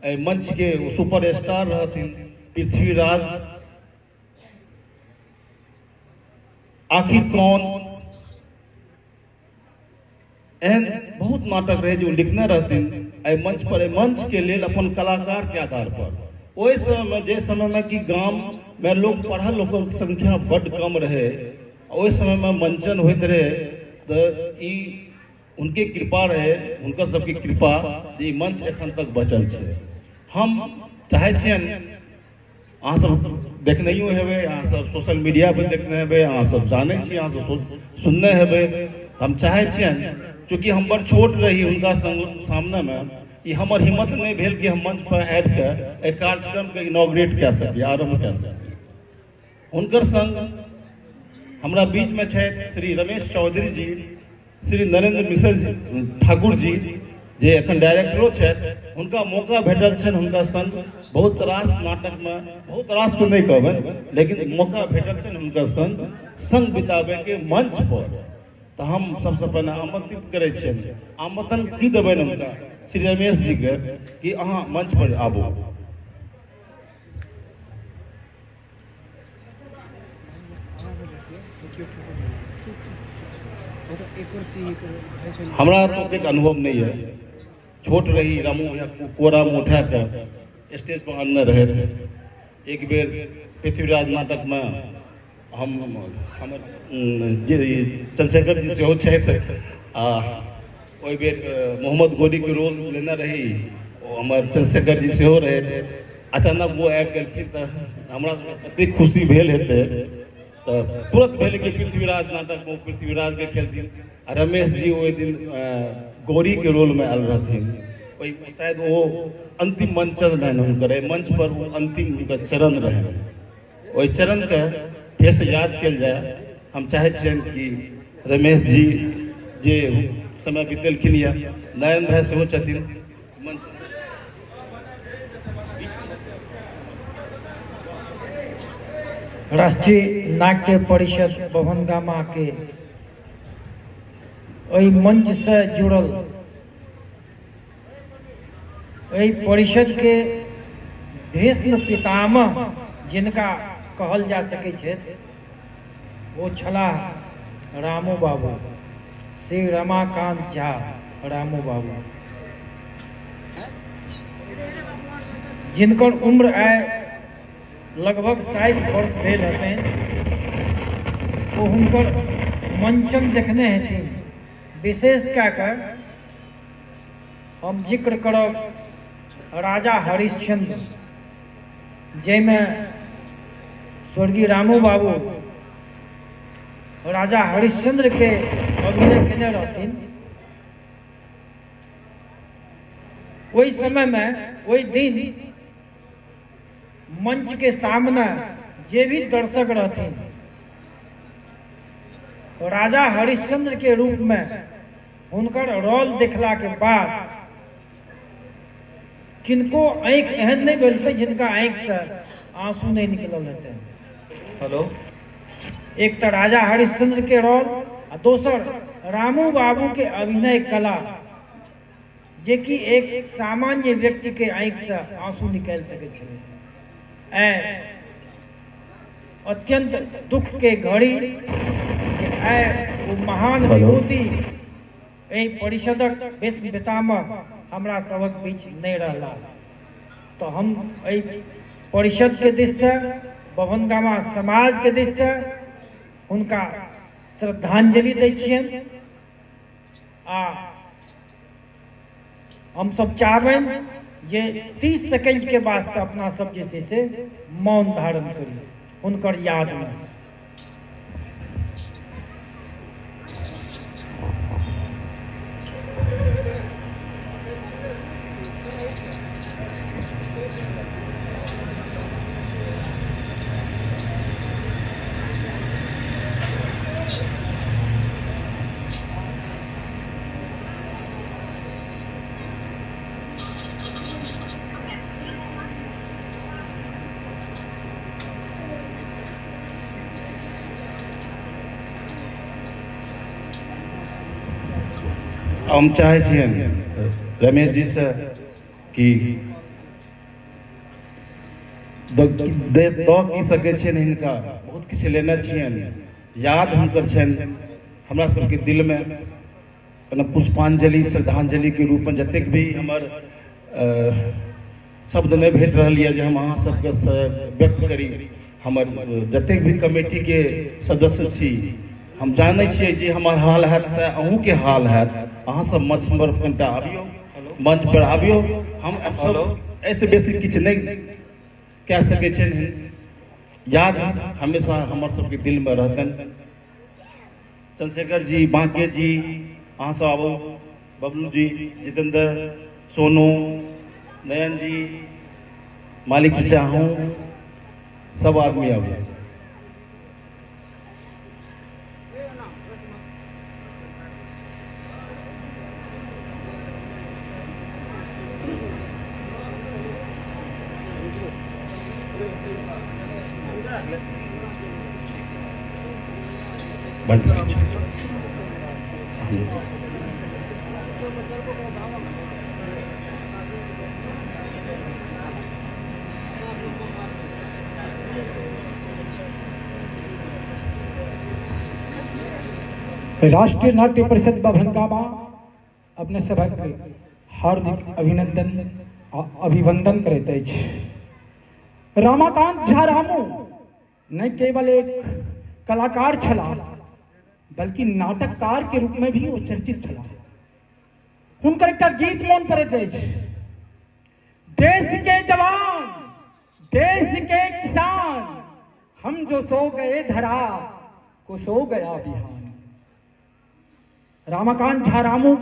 एहि मंचके super star रहथिन पृथ्वीराज आखिर कौन, एहन बहुत नाटक रहै जे ओ लिखने रहथिन एहि मंच पर, एहि मंचके लेल अपन कलाकारके आधार पर। ओहि समयमे, जे समयमे कि गाममे लोक पढ़ल लोकक संख्या बड्ड कम रहै, ओहि समयमे मंचन होइत रहै, तऽ ई हुनके कृपा रहै, हुनकर सबके कृपा जे ई मंच एखन तक बचल छै। हम चाहै छियनि, अहाँ सब देखनैयो हेबै, अहाँ सब सोशल मीडिया पर देखने हेबै, अहाँ सब जानै छी, अहाँ सब सुनने हेबै। हम चाहै छियनि, चूँकि हम बड़ छोट रही हुनका संग सामनेमे, ई हमर हिम्मत नहि भेल कि हम मंच पर आबिके एहि कार्यक्रमके इनॉग्रेट कए सकी, आरम्भ कए सकी। हुनकर संग हमरा बीचमे छथि श्री रमेश चौधरी जी, श्री नरेंद्र मिश्र जी ठाकुर जी, जे एखन डायरेक्टरो छथि। हुनका मौका भेटल छनि हुनका संग बहुत रास नाटकमे, बहुत रास तऽ नहि कहबनि, लेकिन मौका भेटल छनि हुनकर संग संग बिताबैके मंच पर। तऽ हम सबसँ पहिने आमंत्रित करै छियनि, आमंत्रण की देबनि हुनका, श्री रमेश जीके, कि अहाँ मंच पर आबू। हमरा तऽ ओतेक अनुभव नहि यऽ, छोट रही, रामू भैया कोरामे उठा कऽ स्टेज पर अनने रहथि। एक बेर पृथ्वीराज नाटकमे हम हमर जे चंद्रशेखर जी सेहो छथि, आ ओहि बेर मोहम्मद गोरीके रोल लेने रही, ओ हमर चंद्रशेखर जी सेहो रहथि। अचानक ओ आबि गेलखिन तऽ हमरा सबके कतेक खुशी भेल हेतै। तऽ तुरंत भेल कि पृथ्वीराज नाटकमे पृथ्वीराजके खेलथिन, आ रमेश जी ओहि दिन गौरीके रोलमे आयल रहथिन। ओहि शायद ओ अंतिम मंचन रहनि हुनकर, एहि मंच पर ओ अंतिम हुनकर चरण रहनि। ओहि चरणके फेरसँ याद कयल जाय। हम चाहै छियनि कि रमेश जी जे समय बितेलखिन यऽ, नारायण भाई सेहो छथिन मंच। राष्ट्रीय नाट्य परिषद बभनगामा के एहि मंच से जुड़ल एहि परिषद के भीष्म पितामह जिनका कहल जा सकै छथि, ओ छलाह रामू बाबू, श्री रमाकान्त झा रामू बाबू, जिनकर उम्र आइ लगभग 60 वर्ष भेल हेतनि। ओ हुनकर मंचन देखने हेथिन। विशेष कए कऽ हम जिक्र करब राजा हरिश्चंद्र, जाहिमे स्वर्गीय रामू बाबू राजा हरिश्चंद्र के अभिनय केने रहथिन। ओहि समय में, ओहि दिन मंच के सामने जे भी दर्शक रहथिन, राजा हरिश्चंद्र के रूप में हुनकर रोल देखला के बाद किनको आँखि एहन नहि भेल छै जिनका आँखि से आंसू नहि निकलल हेतै। हेलो। एक तऽ राजा हरिश्चंद्र के रोल आ दोसर रामू बाबू के अभिनय कला, जे कि एक सामान्य व्यक्ति के आँखि से आंसू निकालि सकै छलै। आइ अत्यंत दुख के घड़ी जे आइ ओ महान विभूति एहि परिषदक भीष्म पितामह हमरा सभक बीच नहि रहला। तऽ हम एहि परिषदके दिससँ, बभनगामा समाजके दिससँ हुनका श्रद्धांजलि दै छियनि, आ हमसभ चाहबनि जे 30 सेकेंडके वास्ते अपना सब जे छै से मौन धारण करी हुनकर यादमे। हम चाहै छियनि रमेश जीसँ कि दऽ की सकै छियनि हिनका, बहुत किछु लेने छियनि, याद हुनकर छनि हमरा सबके दिलमे। कने पुष्पांजलि श्रद्धांजलिके रूपमे जतेक भी हमर शब्द नहि भेट रहल यऽ जे हम अहाँ सबके से व्यक्त करी। हमर जतेक भी कमेटीके सदस्य छी, हम जानै छियै जे हमर हाल हैत से अहूँके हाल हैत। अहाँ सब मंच पर कनिटा आबियौ, मंच पर आबियौ। हम सब एहिसँ बेसी किछु नहि कए सकै छियनि। याद हमेशा हमर सबके दिलमे रहतनि। चंद्रशेखर जी, बांके जी, अहाँ सब आबू, बबलू जी, जितेंद्र, सोनू, नयन जी, मालिक चचा, अहूँ सब आदमी आबू। बंद। राष्ट्रीय नाट्य परिषद बभनगामा अपने सभक हार्दिक अभिनंदन आ अभिवंदन करैत अछि। रमाकांत झा रामू न केवल एक कलाकार छलाह बल्कि नाटककार के रूप में भी ओ चर्चित छलाह। हुनकर एकटा गीत मोन पड़ैत अछि, देश के जवान देश के किसान, हम जो सो गए धरा को सो गया बिहान। रमाकांत झा रामू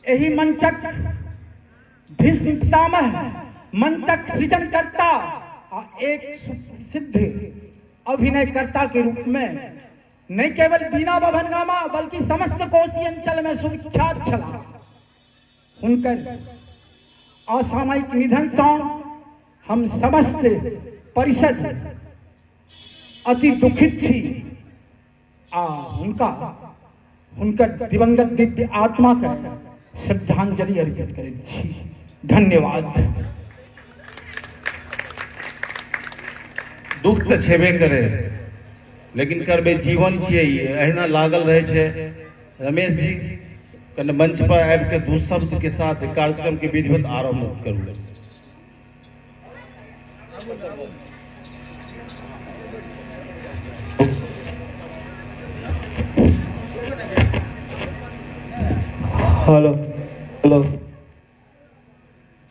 एहि मंचक भीष्म पितामह, मंचक सृजनकर्ता आ एक सुप्रसिद्ध अभिनयकर्ता के रूप में न केवल बीना बभनगामा बल्कि समस्त कोसी अंचल में सुविख्यात छलाह। हुनकर असामयिक निधन सँ हम समस्त परिषद अति दुखित छी आ हुनका हुनकर दिवंगत दिव्य आत्मा के श्रद्धांजलि अर्पित करैत छी। धन्यवाद। दुख तऽ छेबे करे, लेकिन करबै, जीवन छियै ई, अहिना लागल रहै छै। रमेश जी, कने मंच पर आबि के दू शब्द के साथ कार्यक्रम के विधिवत आरंभ करू। Hello hello.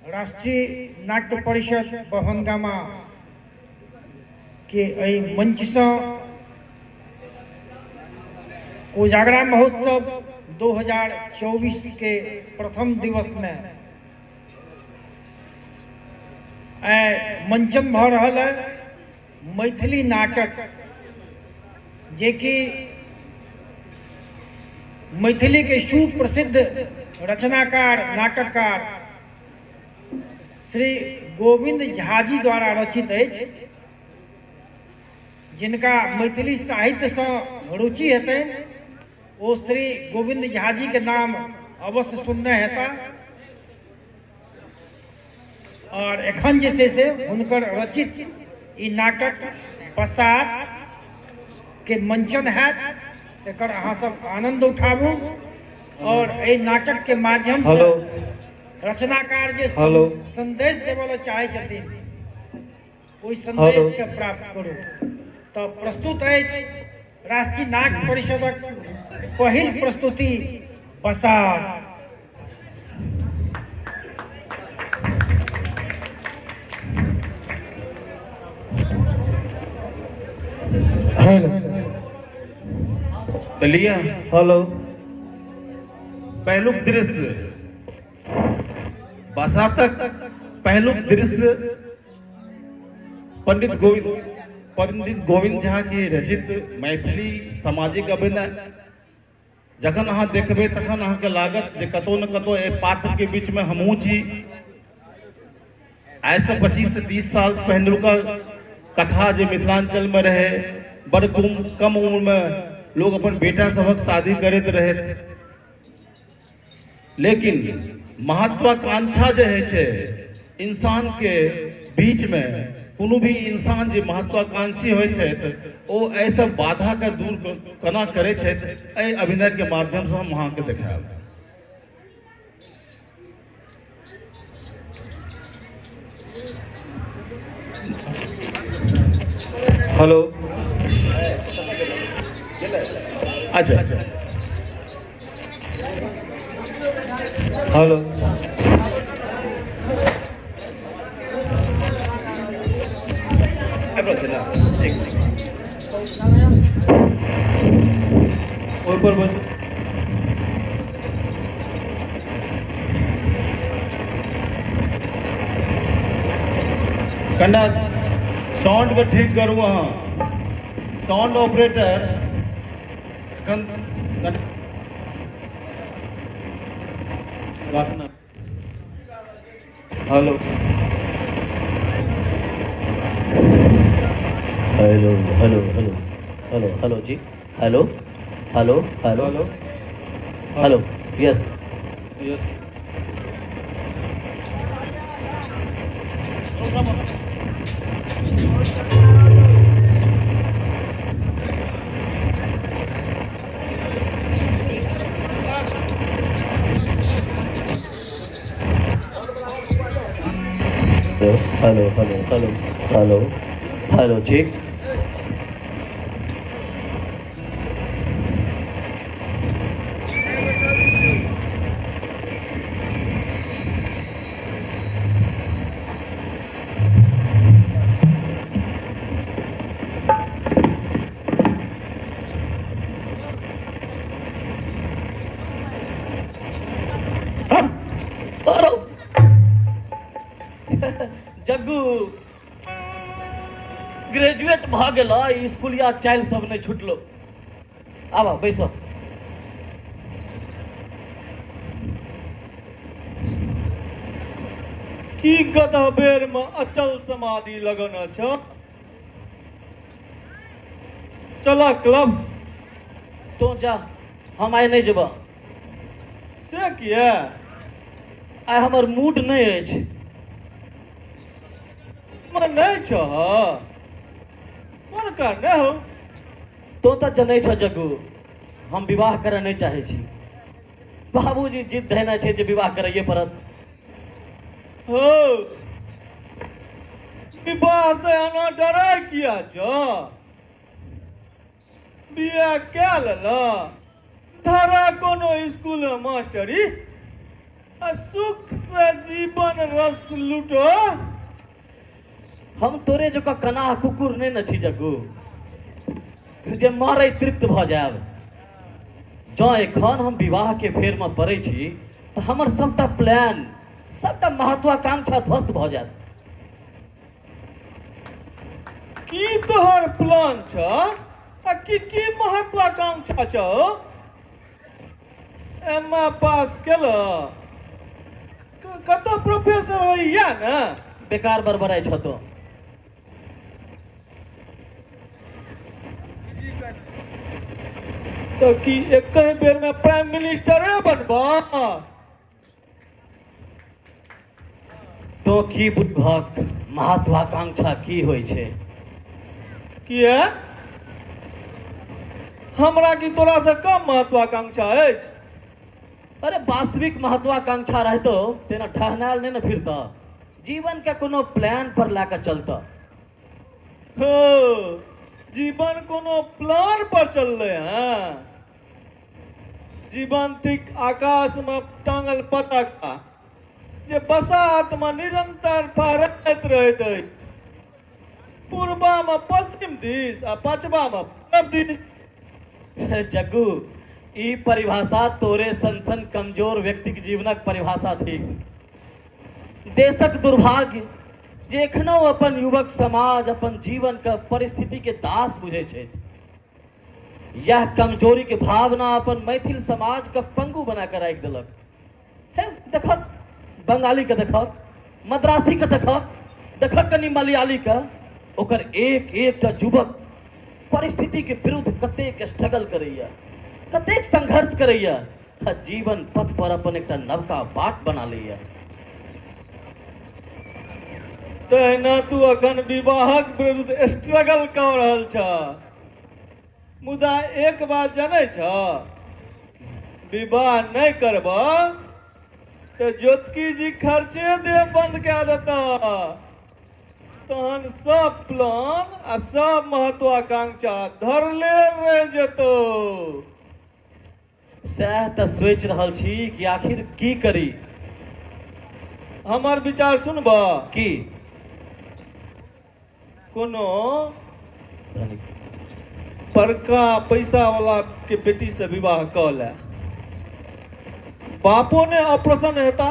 राष्ट्रीय नाट्य परिषद बभनगामा के एहि मंचसँ कोजागरा महोत्सव 2024 के प्रथम दिवसमे आइ मंचन भऽ रहल है मैथिली नाटक, जेकि मैथिली के सुप्रसिद्ध रचनाकार नाटककार श्री गोविंद झाजी द्वारा रचित अछि। जिनका मैथिली साहित्यसँ रुचि हेतनि ओ श्री गोविंद झाजी के नाम अवश्य सुनने हेता। और एखन जे छै से हुनकर रचित ई नाटक बसात के मंचन हैत, एकर अहाँ सब आनंद उठाबू। और एहि नाटक के माध्यम से हेलो रचनाकार जे हेलो संदेश देबऽ लए चाहै छथिन ओहि संदेश के प्राप्त करू। तऽ प्रस्तुत अछि राष्ट्रीय नाट्य परिषदक पहिल प्रस्तुति बसात। हेलो तऽ लिअ। हेलो। पहिलुक दृश्य बसातक पहिलुक दृश्य पंडित गोविंद झा के रचित मैथिली सामाजिक अभिनय जखन अहाँ देखबै तखन अहाँके लागत जे कतौ ने कतौ एहि पात्र के बीच में हमहूँ छी। आइ से 25 से 30 साल पहिलुका कथा जे मिथिलांचल में रहे, बड़ कम उम्र में लोग अपन बेटा सभक शादी करैत रहे, लेकिन महत्वाकांक्षा जे होइ छै इंसान के बीचमे कोनो भी इंसान जे महत्वाकांक्षी होइ छथि ओ एहि सब बाधाके दूर केना करै छथि, एहि अभिनयके माध्यमसँ हम अहाँके देखायब। हेलो। अच्छा। हेलो। ओहिपर बस। कनिटा साउंडके ठीक करू अहाँ, साउंड ऑपरेटर एखन। राखना। Hello hello hello hello hello hello जी, hello hello hello hello hello, yes yes. Hello hello hello hello hello, ठीक। अरे जग्गू, ग्रेजुएट भऽ गेल, स्कूलिया चालि सब नहि छुटलो। आब बैस। की गधा बेर में अचल समाधि लगन छ? चला क्लब। तो जा, हम आइ नहि जेबह। से किया? आइ हमर मूड नहि अछि। मन नहि छह? मन का नहि हो? तो तऽ जनै छ जग्गू, हम विवाह करऽ नहि चाहै छी। बाबूजी जिद धयने छै जे विवाह करैए पड़त। हो, विवाह से एना डरै किया छ? बियाह कए लेल, धरा कोनो स्कूल में मास्टरी आ सुख से जीवन रस लूटो। हम तोरे जकाँ कनाह कुकुर नहि ने छी जग्गू, जे मरै तृप्त भऽ जायब। जँ एखन हम विवाहके फेरमे पड़ै छी तऽ हमर सबटा प्लान, सबटा महत्वाकांक्षा ध्वस्त भऽ जायत। की तोहर प्लान छ आ की की महत्वाकांक्षा छ? एम ए पास केल, कतौ प्रोफेसर होइया ने? बेकार बड़बड़ाइ छ तो। तऽ की एक बेर में प्राइम मिनिस्टरे बनबा? तो की बुझबहक महत्वाकांक्षा की होइ छै? किया, हमरा की तोरा से कम महत्वाकांक्षा अछि? अरे वास्तविक महत्वाकांक्षा रहितो तेना ठहनायल नहि ने फिरतह, जीवन के कोनो प्लान पर लए कऽ चलतह। हो, जीवन कोनो प्लान पर चललै हँ? जीवन थिक आकाश में टांगल पताका जे बसात में निरंतर फहराइत रहैत अछि, पूर्वा में पश्चिम दिस आ पछबा में पूरब दिस। जग्गू, ई परिभाषा तोरे सन सन कमजोर व्यक्तिक जीवनक परिभाषा थिक। देशक दुर्भाग्य जे एखनो अपन युवक समाज अपन जीवन के परिस्थिति के दास बुझै छथि। यह कमजोरी के भावना अपन मैथिल समाज के पंगु बना के राखि देलक। हे देखक बंगाली के, देखक मद्रासी के, देखक देखक कनि मलयाली के, ओकर एक एकटा युवक परिस्थिति के विरुद्ध कतेक स्ट्रगल करैया, कतेक संघर्ष करैया आ जीवन पथ पर अपन एकटा नवका बाट बना लैया। तहिना तू अखन विवाहक विरुद्ध स्ट्रगल कऽ रहल छह। मुदा एक बात जनै छह, विवाह नहि करबह तऽ ज्योतिकी जी खर्चे देब बंद कए देतह। तहन सब प्लान आ सब महत्वाकांक्षा धरले रहि जेतौ। सएह तऽ सोचि रहल छी कि आखिर की करी। हमर विचार सुनबह? की? कोनो बड़का पैसा वाला के बेटी से विवाह कऽ ले। बापो ने अप्रसन्न हेता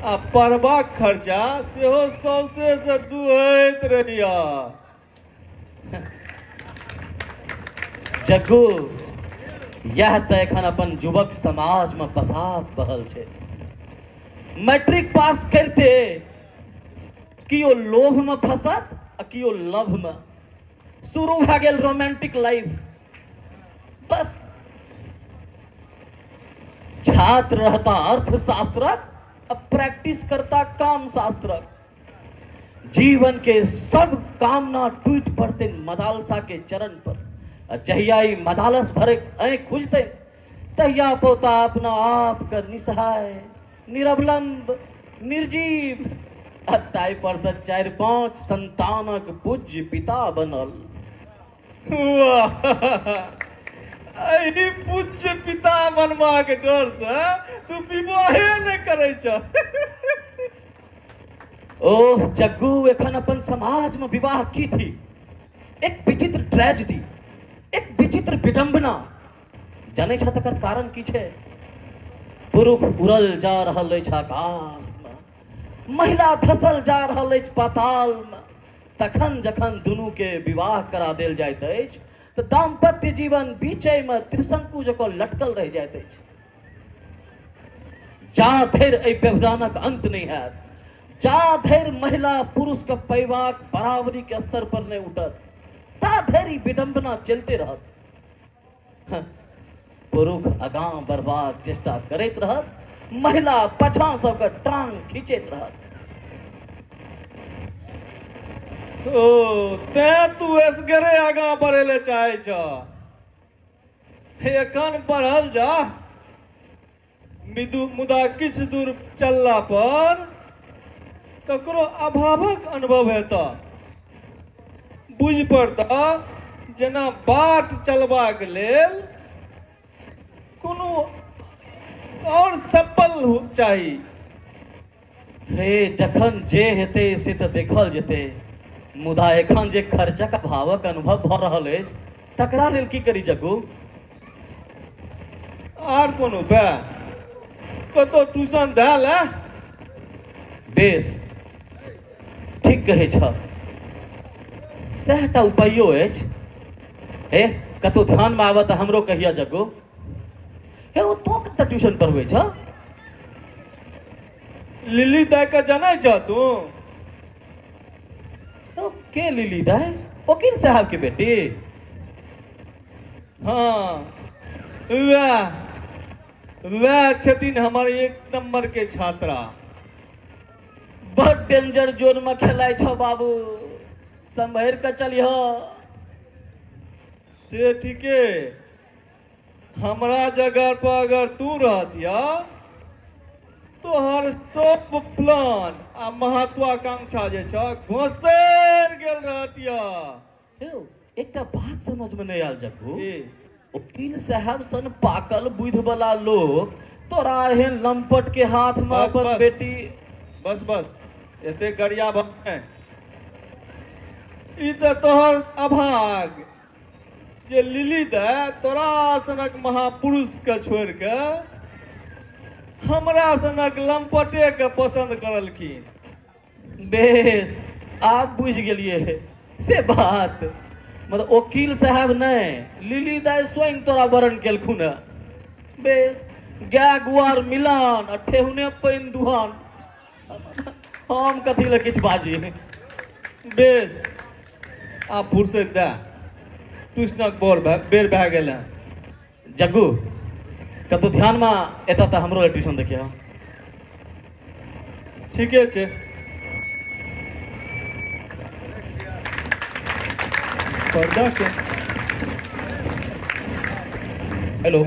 आ पढ़बाक खर्चा सेहो सौसे से दुहैत रहिया। जग्गू, यह तऽ एखन अपन युवक समाजमे बसात बहल छै। मैट्रिक पास करिते केओ लोभमे फंसत आ केओ लभमे। शुरू भए गेल रोमांटिक लाइफ। बस छात्र रहता अर्थशास्त्रक आ प्रैक्टिस करता काम शास्त्रक। जीवन के सब कामना टूटि पड़तै मदालसा के चरण पर, आ जहिया ई मदालस भरे आँखि खुजतै तहिया पौता अपना आप के निसहाय, निरवलंब, निर्जीव आ ताहि पर से 4-5 संतानक पूज्य पिता बनल। वाह, एहि पूज्य पिता बनबाक डर से तू विवाहे नहि करै छह। ओह जग्गू, एखन अपन समाज में विवाह की थी? एक विचित्र ट्रेजेडी, एक विचित्र विडंबना। जानै छ तकर कारण की छै? पुरुष उड़ल जा रहल अछि आकाश में, महिला धसल जा रहल अछि पाताल में। तखन जखन दुनू के विवाह करा देल जाइत अछि तऽ दाम्पत्य जीवन बीचै में त्रिशंकु जकाँ लटकल रहि जाइत अछि। जा धरि एहि व्यवधानक अंत नहि हैत, जा धरि महिला पुरुष के पैबाक बराबरी के स्तर पर नहि उठत, ता धरि ई विडंबना चलिते रहत। पुरुष आगाँ बढ़बाक चेष्टा करैत रहत, महिला पाछाँ सबके टांग खींचैत रहत। ओ तें तू एसगरे आगाँ बढ़ै लए चाहै छह। एखन बढ़ल जा, मुदा किछु दूर चलला पर ककरो अभावक अनुभव हेतह। बुझि पड़तह जेना बाट चलबाक लेल कोनो आओर सफल चाही। हे, जखन जे हेतै से तऽ देखल जेतै, मुदा एखन जे खर्चक अभावक अनुभव भऽ रहल अछि तकरा लेल की करी जग्गू? आर कोनो उपाय? कतौ ट्यूशन धए ले। बेस, ठीक कहै छह, सएहटा उपायो अछि। हे, कतौ ध्यानमे आबऽ तऽ हमरो कहिया जग्गू। हे, ओ तों कतऽ ट्यूशन पढ़बै छह? लिली दाई के जानै छह तू? ओ के लिली दाई? वकील साहब के बेटी? हाँ, वएह वएह छथिन हमर 1 नंबर के छात्रा। बड़ डेंजर जोन में खेलाइ छौ बाबू, सम्हरि कऽ चलिह। से ठीके, हमरा जगह पर अगर तू रहतिया तोहर सब प्लान आ महत्वाकांक्षा जे छ घोसैर गेल रहतिया। यौ, एकटा बात समझ में नहीं आयल जग्गू। की? वकील साहब सन पाकल बुद्धि वाला लोग तोरा एहन लंपट के हाथ में बस, अपन बस। बेटी। बस बस, एते गरिया भऽ ई तऽ तोहर अभाग जे लिली दे तोरा सनक महापुरुष के छोड़ि के हमरा सनक लंपटे के पसंद करलखिन। बेस, आब बुझि गेलिए से बात। मतलब वकील साहब नहीं, लिली दाई स्वयं तोरा वरण केलखुन हँ। बेस, गाय गुआर मिलान आ ठेहुने पानि दुहान। हम कथी लए किछु बाजी। बेस, आब फुर्सत दे, ट्यूशनक बेर भए गेल हँ। जग्गू, कतौ ध्यानमे एतऽ तऽ हमरो ट्यूशन देखियौ। ठीके छै। पर्दा के हेलो।